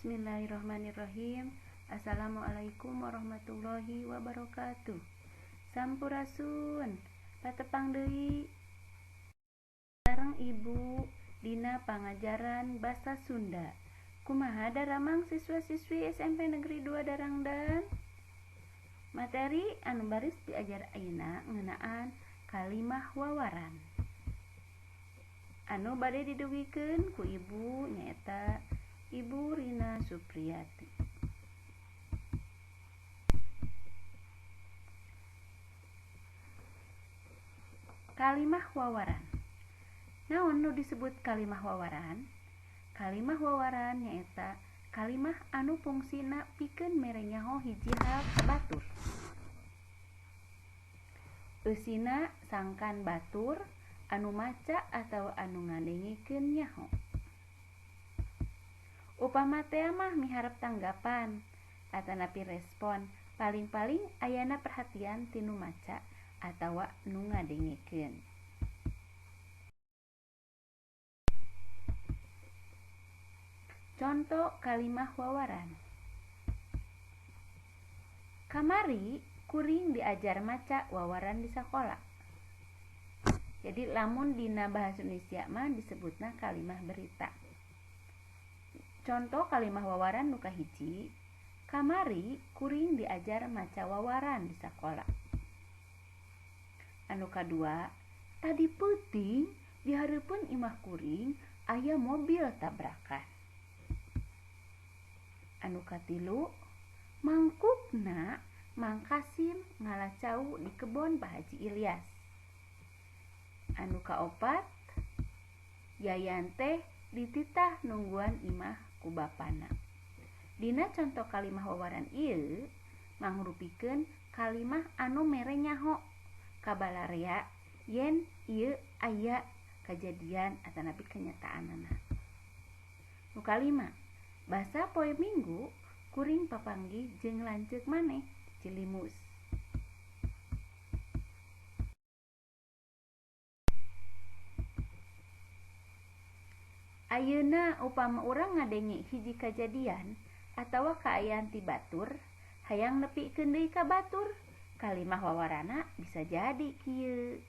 Bismillahirrahmanirrahim. Assalamualaikum warahmatullahi wabarakatuh. Sampurasun. Patepang deui sareng Ibu dina pangajaran basa Sunda. Kumaha daramang siswa-siswi SMP Negeri 2 Darangdan? Materi anu baris diajar ayeuna ngeunaan kalimah wawaran. Anu bade didugikeun ku Ibu nyaeta Ibu Rina Supriyati. Kalimah wawaran. Naon nu disebut kalimah wawaran? Kalimah wawaran nyaeta kalimah anu fungsina pikeun mere nyaho hiji hal ka batur. Eusina sangkan batur anu maca atawa anu ngadengekeun nyaho. Upama tea mah miharep tanggapan atanapi respon, paling-paling ayana perhatian ti nu maca atawa nu ngadengekeun. Conto kalimah wawaran. Kamari kuring diajar maca wawaran di sakola. Jadi lamun dina bahasa Indonesia mah disebutna kalimah berita. Contoh kalimah wawaran nu kahiji, kamari kuring diajar maca wawaran di sakola. Anu kadua, tadi peuting di hareupeun imah kuring aya mobil tabrakan. Anu katilu, mangkukna Mang Kasim ngala cau di kebon Pak Haji Ilyas. Anu kaopat, Yayan teh dititah nungguan imah ku bapana. Dina conto kalimah wawaran ieu mangrupikeun kalimah anu mere nyaho ka balarea yen ieu aya kajadian atanapi kenyataanana. Nu kalima, basa poe Minggu kuring papanggih jeung lanceuk maneh Cilimus. Ayeuna upama urang ngadenge hiji kajadian atawa kaayaan ti batur, hayang nepikeun deui ka batur, kalimah wawarana bisa jadi kieu.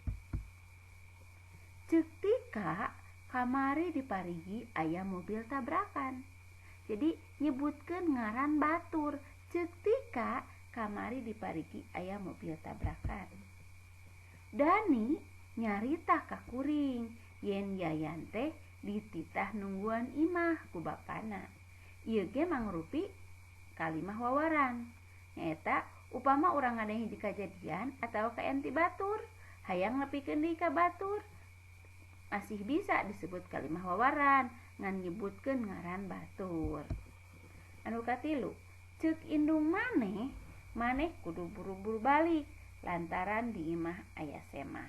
Ceuk Tika kamari di Parigi aya mobil tabrakan. Jadi nyebutkeun ngaran batur, ceuk Tika kamari di Parigi aya mobil tabrakan. Dani nyarita ka kuring yen Yayan teh dititah nungguan imah ku bapana. Ieu ge mangrupi kalimah wawaran. Nyaeta upama urang ngadenge hiji kajadian atawa kaayaan ti batur, hayang nepikeun deui ka batur, masih bisa disebut kalimah wawaran ngan nyebutkeun ngaran batur. Anu katilu, ceuk indung maneh, maneh kudu buru-buru balik lantaran di imah aya semah.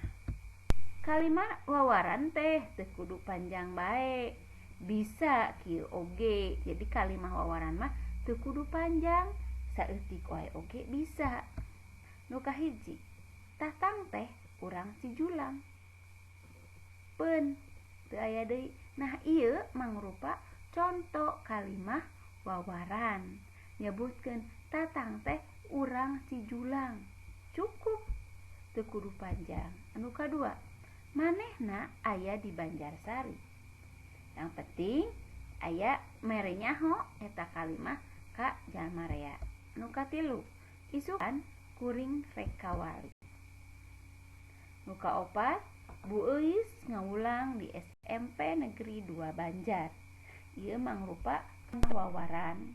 Kalimah wawaran teh teu kudu panjang bae, bisa kieu oge. Jadi kalimah wawaran mah teu kudu panjang, saeutik wae oge bisa. Nu kahiji, tatang teh urang Cijulang. Peun teu aya deui. Nah ieu mangrupa conto kalimah wawaran. Nyebutkeun tatang teh urang Cijulang. Cukup, teu kudu panjang. Anu kadua, manehna aya di Banjarsari. Yang penting aya mere nyaho eta kalimah ka jalma rea. Nu katilu, isukan kuring rek ka wali. Nu kaopat, Bu Euis ngawulang di SMP Negeri 2 Banjar. Ieu mangrupa wawaran.